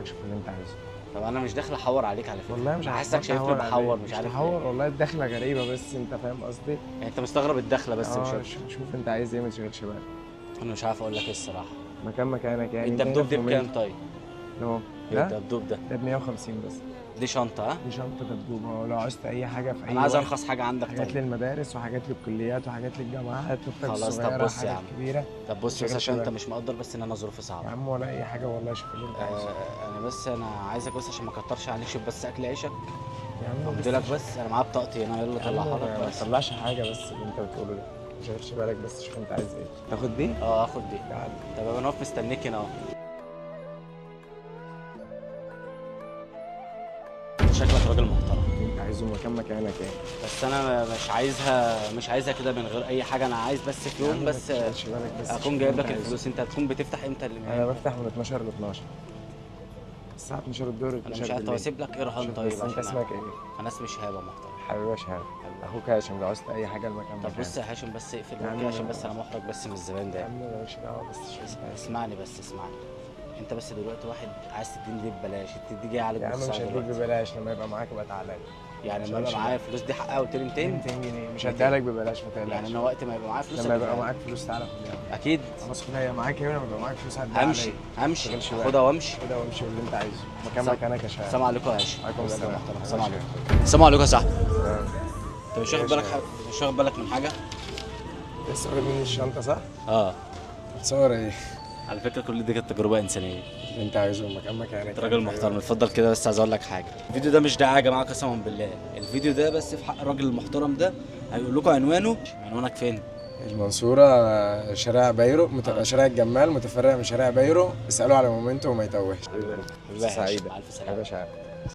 بالك، شوف اللي انت عايزه. طب انا مش داخل احور عليك على فكرة. والله مش حاسسك شايفني بحور، مش عارف تحور والله، الدخلة غريبة بس انت فاهم قصدي يعني. انت مستغرب الدخلة بس مش عارف. شوف انت عايز ايه، ما تشغلش بالك. انا مش عارف اقول لك ايه الصراحة. مكان مكانك يعني. الدبدوب ده بكام طيب؟ ده الدبدوب ده ب 150 بس. دي شنطه؟ ها دي شنطه دبدوب. لو عاوزت اي حاجة في اي انا عايز ارخص حاجة عندك. حاجات طيب للمدارس وحاجات للكليات وحاجات للجامعات، خلاص. طب بص يا عم كبيرة. طب بص بس عشان انت مش مقدر بس ان انا ظروفي صعبة يا عم ولا اي حاجة والله. شوف اللي انت عايزه. انا بس انا عايزك بس عشان ما اكترش عليك، شوف بس اكل عيشك يا عم. قلت لك بس انا معايا بطاقتي هنا، يلا طلعها لك. ما تطلعش حاجة بس اللي انت بتقوله ده، ما تشغلش بالك، بس شوف انت عايز ايه. تاخد دي؟ اه اخد دي. طب انا واقف مستنيك هنا اهو. شكلك راجل محترم. انت عايزه مكان مكانك يعني. بس انا مش عايزها، مش عايزها كده من غير اي حاجة. انا عايز بس في يوم بس اكون جايب لك الفلوس. انت هتكون بتفتح امتى؟ انا بفتح من 12 ل 12، الساعة 12 الظهر. انا مش عارف. طب اسيب لك ايه رهان طيب؟ بس انت اسمك ايه؟ انا اسمي شهاب يا محترم. حبيبي يا شهاب، اخوك هاشم. لو عاوزت اي حاجة المكان. طب بص يا هاشم، بس اقفل كده عشان بس انا محرج بس من الزبائن ده. يا عم مالكش دعوه، بس شوف. اسمعني بس، اسمعني انت بس دلوقتي. واحد عايز تديني دي ببلاش، انت دي جاية عليك يا عم. مش هديك ببلاش، لما يبقى معاك يبقى تعالى لي. يعني لما يبقى معايا فلوس دي حقها؟ قلت لي 200 200 جنيه مش هديها لك ببلاش، ما تقلقش. يعني انا وقت ما يبقى معايا فلوس، لما يبقى معاك فلوس تعالى خدها. اكيد. خلاص خدها، هي معاك ايه؟ لما يبقى معاك فلوس هديها. همشي همشي، خدها وامشي. خدها وامشي واللي انت عايزه. مكان مكانك يا شباب. السلام عليكم يا هاشم. وعليكم السلام. السلام عليكم. السلام عليكم يا صاحبي. انت مش واخد بالك، مش واخد بالك من حاجة؟ لسه واخد مني الشنطة صح؟ اه. بتصور ايه؟ على فكرة كل دي كانت تجربه انسانيه. اللي انت عايزه مكان مكانك. انت راجل محترم. اتفضل كده. بس عايز اقول لك حاجة، الفيديو ده مش دعاية يا جماعة قسما بالله، الفيديو ده بس في حق الراجل المحترم ده. هيقول لكم عنوانه. عنوانك فين؟ المنصورة، شارع بايرو، شارع الجمال متفرع من شارع بايرو. اسالوا على مومنتو وما يتوهش. حبيبي سعيدة. الف سلامه.